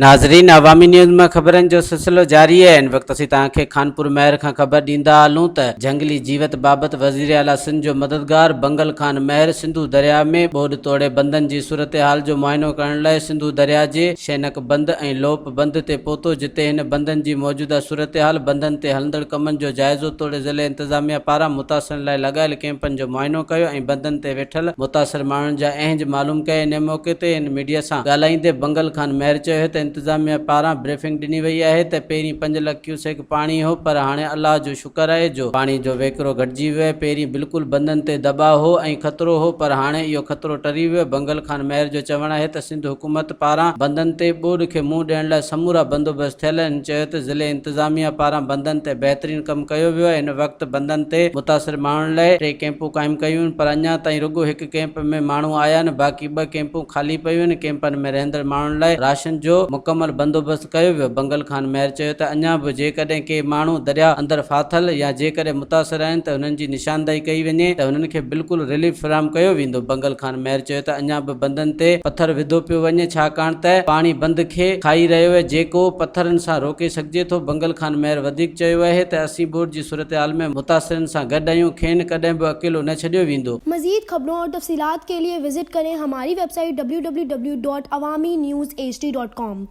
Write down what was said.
ناظرين عوامي نيوز مان خبرن جو سلسلو جاري آهي هن وقت اسين توهان کي خانپور مهر کان خبر ڏيندا هلون ته جهنگلي جيوت بابت وزيراعليٰ سنڌ جو مددگار بنگل خان مهر سنڌو درياء ۾ ٻوڏ توڙي بندن جي صورتحال جو معائنو ڪرڻ لاء سنڌو درياء جي شينڪ بند ۽ لوپ بند تي پهتو جتي هن بندن جي موجوده صورتحال، بندن تي هلندڙ ڪمن جو جائزو توڙي ضلعي انتظاميا پاران متاثرن لاء لڳايل ڪئمپن جو معائنو ڪيو ۽ بندن تي ويٺل متاثر ماڻهن جا اهنج معلوم ڪيا ان موقعي تي هن ميڊيا سان ڳالهائيندي بنگل خان مهر چيو ته انتظاميا پاران بريفنگ ڏني وئي آهي ته پهرين پنج لک ڪيوسيڪ پاڻي هو پر هاڻي الله جو شڪر آهي جو پاڻي جو وهڪرو گهٽجي ويو آهي پهرين بلڪل بندن تي دٻاء هو ۽ خطرو هو پر هاڻي اهو خطرو ٽري ويو بنگل خان مهر جو چوڻ آهي ته سنڌ حڪومت پاران بندن تي ٻوڏ کي منهن ڏيڻ لاء سمورا بندوبست ٿيل آهن، هن چيو ته ضلعي انتظاميا پاران بندن تي بهترين ڪم ڪيو ويو آهي، هن وقت بندن تي متاثر ماڻهن لاء ٽي ڪئمپون قائم ڪيون آهن پر اڃا تائين رڳو هڪ ڪئمپ ۾ ماڻهو آيا آهن باقي ٻه ڪئمپون خالي پيون آهن، ڪئمپن ۾ رهندڙ ماڻهن لاء راشن جو مڪمل بندوبست ڪيو ويو، بنگل خان مهر چيو ته اڃا به جيڪڏهن ڪي ماڻهو درياء اندر ڦاٿل يا جيڪڏهن متاثر آهن ته انهن جي نشاندهي ڪئي وڃي ته انهن کي بلڪل رليف فراهم ڪيو ويندو، بنگل خان مهر چيو ته اڃا به بندن تي پٿر وڌو پيو وڃي ڇاڪاڻ ته پاڻي بند کي کائي رهيو اهي جيڪو پٿرن سان روڪي سگهجي ٿو. بنگل خان مهر وڌيڪ چيو اهي ته اسين ٻوڏ جي صورتحال ۾ متاثرن سان گڏ آهيون کين ڪڏهن به اڪيلو نه ڇڏيو ويندو. مزيد خبرون اور تفصيلات کے لئے وزٽ ڪرين ھماري web site www.awamiNewsHD.com.